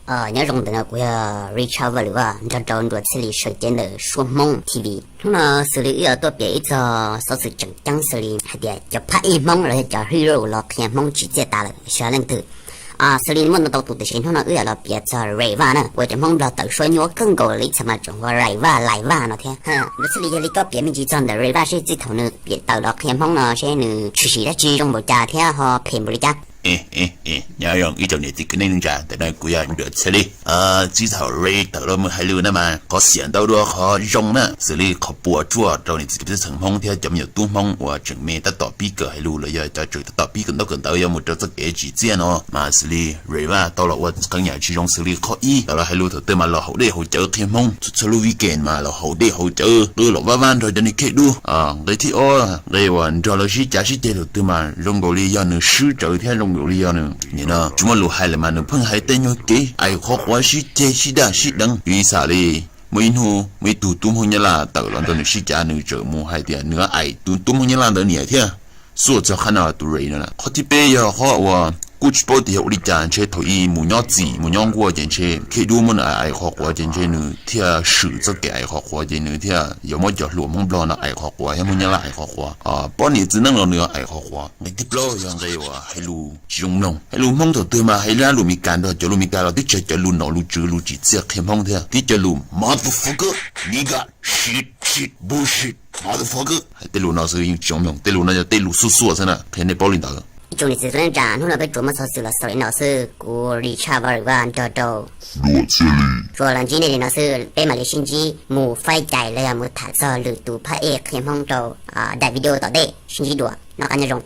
Nyob zoo ntawm no kuv yog Richard Vaj Lwm Vaj nrog rau Nruas Txhiaj Lis sawv cev ntawm Suab Hmoob T V. Hnub no xws li wb yuav tuaj piav ib txog xov xwm tseem ceeb xws li hais tias cov phab ej Hmoob los yog cov hero los qhia Hmoob tsim txiaj tas lawm xyov leej twg. Xws li muaj ntau tus tiam sis hnub no wb yuav los piav txog Ray Vaj na, uas cov Hmoob Nplog tawm suab nyuaj kawg nkaus li txhais mas tseem hu Ray Vaj, Lais Vaj no thiab. Nruas Txhiaj Lis, yog li koj piav me ntsis txog ntawm Ray Vaj seb txij thaum nws piav tawm los qhia Hmoob no seb nws tshwm sim dab tsi, zoo npaum cas thiab ho phem npaum li cas? Nyob zoo ib tsoom niam txiv kwv tij neej tsa, ntawm no kuv yog Nruas Txhiaj Lis. Txij thaum Ray tawm los mus hais lus na mas qhov xiam ntau dua qhov zoo na, xws li qhov puas tsuaj rau niam txiv kwv tij txheem Hmoob thiab cov me nyuam tub Hmoob uas tseem me tab tom pib kawm hais lus los yog cov tseem tab tom pib kawm ntaub kawm ntawv yuav mus rau txoj kev tsim txiaj no mas xws li Ray Vaj tau los ua qee yam tsis zoo. Xws li qhov ib, tau los hais lus thaum twg mas los haus dej haus cawv qhia Hmoob, txhua txhua lub weekend mas los haus dej haus cawv qw los vaj vaj nrog cov niag khej dub. Nqe thib ob, nqe uas nrog lawv sib cav sib ceg thaum twg mas zoo nkaus li yog nws swb tsawv thiab zoo nkaus li yog nws nim no tsis muaj lus hais lawm mas nws pheej hais tej nyuag kev aim qhov quav sib ceg sib daj sib deev. Piv xam li muaj ib hnub muaj ib tug tub Hmoob Nyab Laj tawm los nrog nws sib cav, nws txawm mus hais tias nws aim tus tub Hmoob Nyab Laj ntawd niam thiab. Xuaj txog qhab no tus Ray no. Qhov thib peb yog qhov uas kuj tsis paub tias yog ua li cas ntshe thaum ub mus nyob txim mus nyob nkuaj ces ntshe khej dub muab nws aim qhov quav ces ntshe nws thiaj swm txoj kev aim qhov quav ces nws thiaj yuav muab cov hluas Hmoob Nplog no aim qhov quav thiab Hmoob Nyab Laj aim qhov quav. Poj niam txiv neej los nws aim qhov quav. Nqe thib plaub yog nqe uas hais lus tsis zoo mloog, hais lus Hmoob thaum twg mas hais lus Meskas nrog cov lus Meskas los twb tsis hais cov lus nom lus tswv lus tsim txiaj qhia Hmoob thiab, twb cov lus motherfucker, nigga, shit, shit, bullshit, motherfucker. Hais tej lus no xwb yeej tsis zoo mloog, tej lus no yog tej lus xuaj xuaj xwb na, qhia nej paub li ntawd. Ib tsoom niam txiv kwv tij neej tsa, hnub no peb tsuas muaj xov xwm los xaus li no xwb, kuv Richard Vaj Lwm Vaj nrog rau Nruas Txhiaj Lis tsuas los ntsib nej li no xwb, peb mam li sib ntsib mus faib cais los yog mus tham txog lwm tus phab ej qhia Hmoob rau daim video tom ntej, sib ntsib dua, noj qab nyob zoo.